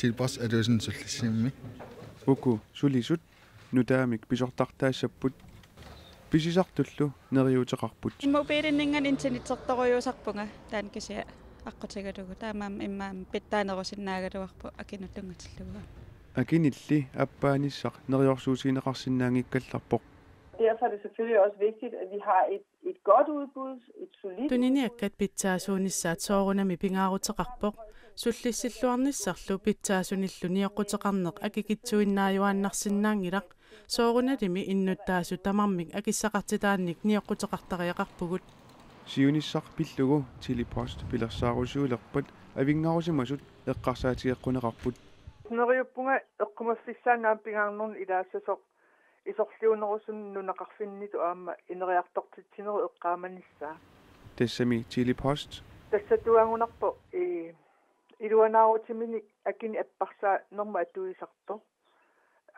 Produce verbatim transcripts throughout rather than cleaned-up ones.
Tilpas er det jo sådan sullissimmi. Uku sulisut nutaamik pisortartaassapput, pisisartullu neriuuteqarput. Mobiilinninngaanniit internettertorujuusarpunga taanna kisianni aqqutigalugu. Taamaammat immaqa pitsaanerusinnaagaluarpoq akinut tunngatillugu. Akinilli appaanissaq neriorsuussineqarsinnaanngikkallarpoq. Derfor er det selvfølgelig også vigtigt, at vi har et, et godt udbud, et solidt Tuniniakkat pitsaasuunissaat soorunami pingaaruteqarpoq, sullissilluarnissarlu pitsaasunillu nioqquteqarneq akikitsuinnaajuaannarsinnaanngilaq, soorunalimi innuttaasut tamarmik akissaqartitaannik nioqquteqartariaqarpugut. Siunissaq pillugu Tele-Post pilersaarusiulerpat avinngarusimasut eqqarsaatigeqquneqarput. Neriuppunga eqqumaffissaannaam pingaarnerni ilaassasoq isorliunerusunut nunaqarfinnitut aamma ineriartortitsinerup eqqaamanissaa. Tassami Tele-Post Tassatuagunarpoq i iluanaarutiminik akini apparsaanermut atuisartoq.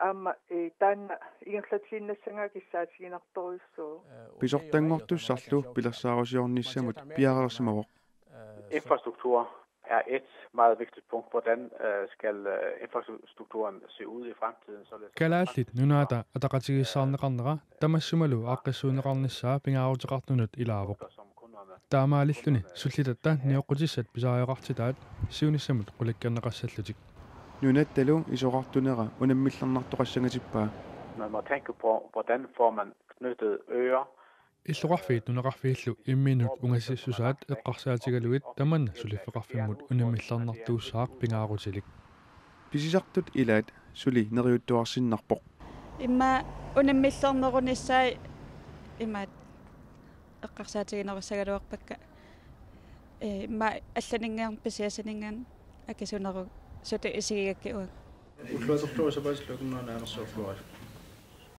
Aamma i taanna ingerlatiinnassangaa kissaatiginartorujussuuvoq. Pisortanngortussarlu pilersaarusiornissamut piareersimavoq. Infrastruktur er et meget vigtigt punkt. Hvordan øh, skal øh, infrastrukturen se ud i fremtiden? Således at Kalaallit Nunaata ataqatigiissaarneqarnera tamassumalu aaqqissuunneqarnissaa pingaaruteqartunut ilaavoq. Taamaalilluni sullitatta nioqqutissat pisariaqartitaat siunissamut qulakkeerneqassallutik. Nunattalu isorartunera unammillernartoqassangatippaa. Man må tænke på, hvordan får man knyttet øer. Illoqarfiit nunaqarfiillu imminnut ungasissusaat eqqarsaatigalugit tamanna suliffeqarfimmut unammillernartuussaaq pingaarutilik. Pisisartut ilaat suli neriuttuarsinnarpoq. Immaqa unammillernerunissaat imaat eqqarsaatiginerussagaluarpakka. Ee, immaqa allaninngaanniit pisiassaninngaanniit akisuneru sutut isigigakkit uanga. Ulluatorlugu sapaatip akunnerani anersuarluarisi.